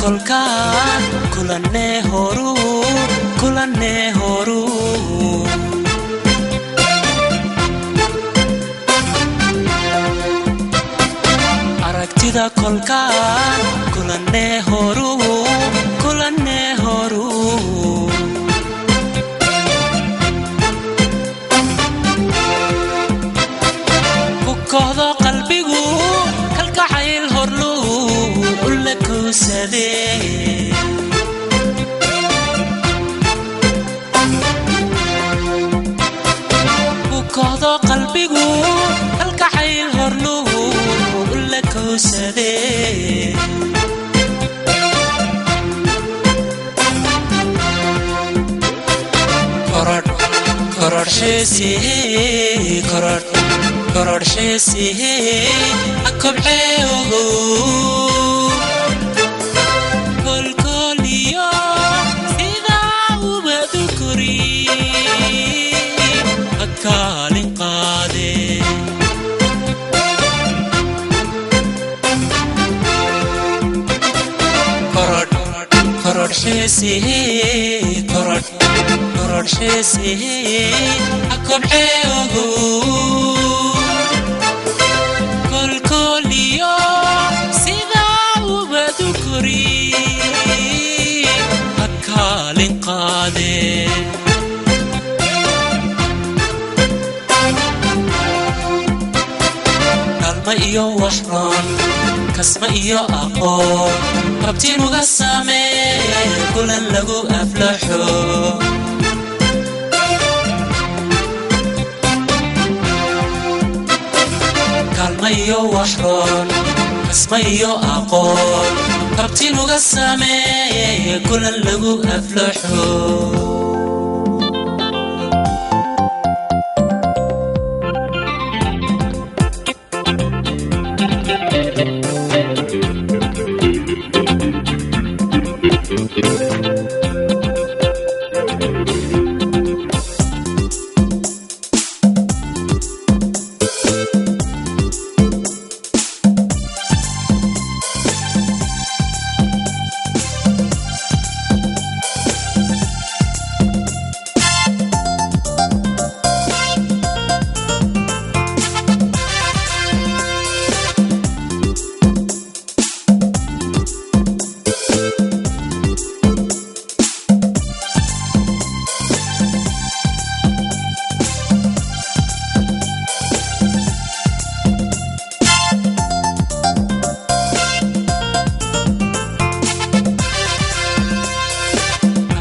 Kolkaan kulanee horuu, kulanee horuu. Aragtida kolkaan kulanee horuu, kulanee horuu. Ku kohdo qalbigu kalgacayl horluu ula kowsadee. Ku kohdo qalbigu kalgacayl horluu ula kowsadee. Korodh korodhxiisihii, korodh korodhxiisihii ha kobcee ogow. Kolkoliyo sidaa ubadu kori ha kaalin qaadee. Korodh korodhxiisihii, korodh korodhxiisihii ha kobcee ogow. Kolkoliyo sidaa ubadu kori ha kaalin qaadee. Kaalma iyo waxroon, kasma iyo aqoon, kabtinuga samee kulan lagu aflaxo. Kaalma iyo waxroon, kasma iyo aqoon, kabtinuga samee kulan lagu aflaxo.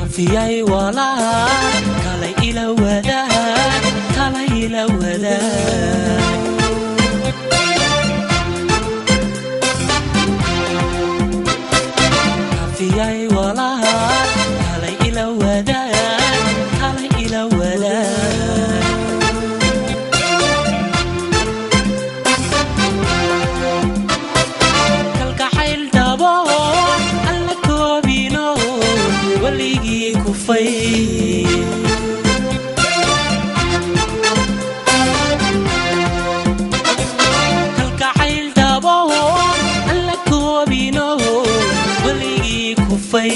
Afiyay walaal, kalay ila wadaag, kalay ila wadaag. Afiyay walaal, kalay ila wadaag, kalay ila wadaag. Kalgacayl dhabo alla koobino weligii kufay. Kalgacayl dhabo alla koobino weligii kufay.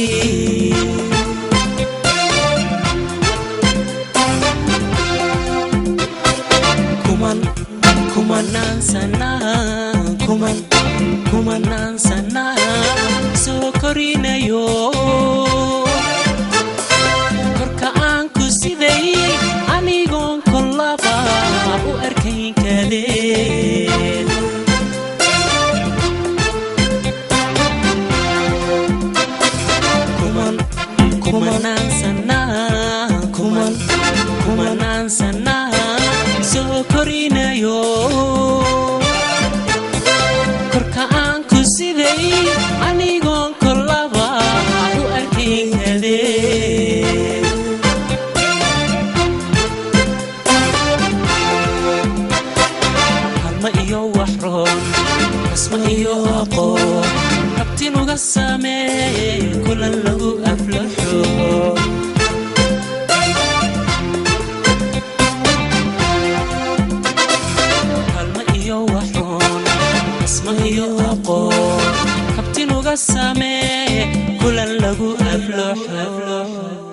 Kuman kumanaan sanaa, kuman kumanaan sanaa soo korinayo. Korka aan ku siday anigoon kollaba u arkayn kadeed. Kuman kumanaan sanaa, kuman kumanaan sanaa soo korinayo. Korka aan ku siday anigoon kollaba u arkayn kadeed. Halma iyo waxroon, kasma iyo aqoon, rabtinuga samee kulan lagu aflaxo. Kulan lagu aflooxo.